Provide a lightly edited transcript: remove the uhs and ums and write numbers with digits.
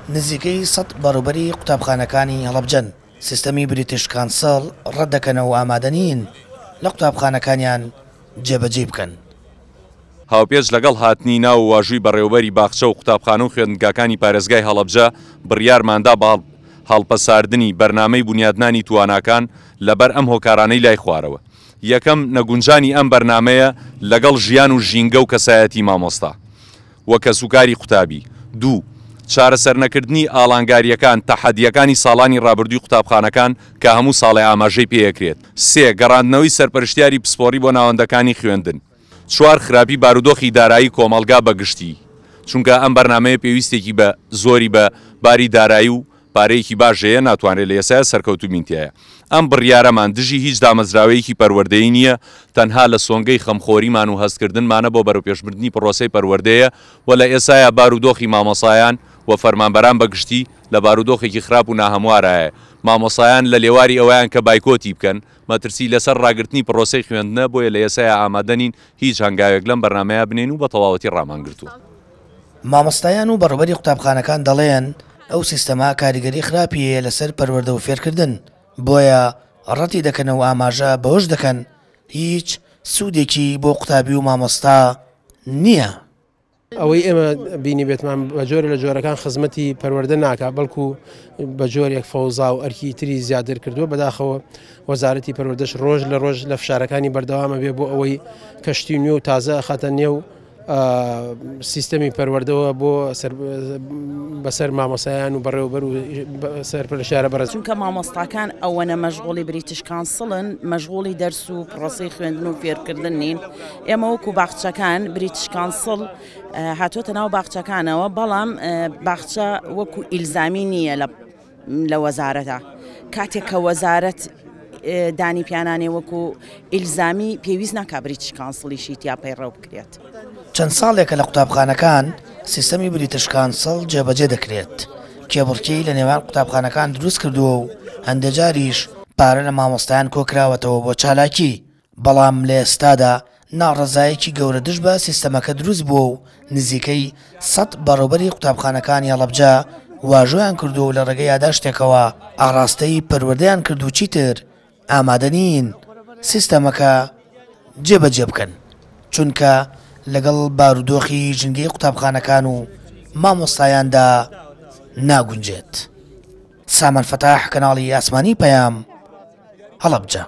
نزیکەی سەت بەڕێوبەری قوتابخانەکانی هەڵەبجەن، سیستەمی بریتش کانسڵ ڕەتدەکەنەوە و ئامادە نین لە قوتابخانەکانیان جێبەجێی بکەن. هاوپێچ لەگەڵ هاتنی ناو و واژووی بەڕێوەبەری باخچە و قوتابخانە و خوێندنگاکانی پارێزگای هەڵەبجە، بڕیارماندا بە هەڵپەساردنی بەرنامەی بونیادنانی تواناکان لەبەر ئەم هۆکارانەی لای خوارەوە. یەکەم، نەگونجانی ئەم بەرنامەیە لەگەڵ ژیان و ژینگە و کەسایەتی مامۆستا و کەسوکاری قوتابی. دوو، چارەسەرنەکردنی ئاڵانگارییەکان، تەحەدییەکانی ساڵانی ڕابردووی قوتابخانەکان کە هەموو ساڵێ ئاماژەی پێیەکرێت. سێ، گەڕاندنەوەی سەرپەرشتیاری پسپۆڕی بۆ ناوەندەکانی خوێندن. چوار، خراپی بارودۆخی دارایی کۆمەڵگا بە گشتی، چونکە ئەم بەرنامەیە پێویستێکی بە زۆری بە باری دارایی و پارەیەکی باش هەیە ناتوانرێت لە ئێستایا سەرکەوتوو بین تیایا. ئەم بڕیارەمان دژی هیچ دامەزراوەیەکی پەروەردەیی نییە، تەنها لە سۆنگەی خەمخۆریمان و هەستکردنمانە بۆ بەرەوپێشبردنی پڕۆسەی پەروەردەیە و لە ئێستایا بارودۆخی مامۆسایان و فەرمانبەران بە گشتی لە بارودۆخێکی خراپ و ناهەموارایە، مامۆسایان لە لێواری ئەوەیان کە بایکۆتی بکەن، مەترسی لەسەر ڕاگرتنی پڕۆسەی خوێندنە، بۆیە لە ئێستایا ئامادە نین هیچ هەنگاوێک لەم بەرنامەیە بنێین و بە تەواوەتی ڕامانگرتووە. مامۆستایان و بەڕێوبەری قوتابخانەکان دەڵێن، ئەو سیستەمە کاریگەری خراپی هەیە لەسەر پەروەردە و فێرکردن، بۆیە ڕەتی دەکەنەوە و ئاماژە بەوەش دەکەن، هیچ سوودێکی بۆ قوتابی و مامۆستا نییە. ئەوەی ئێمە بینیبێتمان بە جۆرە لە جۆرەکان خزمەتی پەروەردە ناکا بەڵکو بە جۆرێک فەوزا و ئەرکی تری زیاتر کردووە بەداخەوە وەزارەتی پەروەردەش ڕۆژ لە ڕۆژ لە فشارەکانی بەردەوامە بێ بۆ ئەوەی کەشتی نوێ و تازە خاتە نێو سیستەمی پەروەردەوە بۆ بەسەر مامۆسایان و بەڕێوبەر و سەرپەرشتیارە بەڕێز. چونکە مامۆستاکان ئەوەنە مەشغوڵی بریتش کانسڵن، مەشغوڵی دەرس و پڕۆسەی خوێندن و فێرکردن نین. ئێمە وەکو باخچەکان بریتش کانسڵ هاتووەتە ناو باخچەکانەوە، بەڵام باخچە وەکو ئیلزامی نییە لە لە وەزارەتە. کاتێک کە وەزارەت دانی پیانانێ وەکو ئیلزامی پێویست ناکا بریتش کانسڵیشی تیا پەیڕەو بکرێت. چەند ساڵێکە لە قوتابخانەکان سیستەمی بریتش کانسڵ جێبەجێ دەکرێت، کێبڕکێی لە نێوان قوتابخانەکان دروست کردووە و هەندێجاریش پارە لە مامۆستایان کۆکراوەتەوە بۆ چالاکی، بەڵام لە ئێستادا ناڕەزایەکی گەورە دژ بە سیستەمەکە دروست بووە و نزیکەی سەت بەڕێوبەری قوتابخانەکانی هەڵەبجە واژۆیان کردووە و لە ڕێگەی یاداشتێکەوە ئاڕاستەی پەروەردەیان کرد و چیتر ئامادە نین سیستەمەکە جێبەجێ بکەن چونکە لەگەڵ بارودۆخی ژینگەی قوتابخانەکان و مامۆستایاندا ناگونجێت. سامان فەتاح، کەناڵی ئاسمانی پەیام، هەڵەبجە.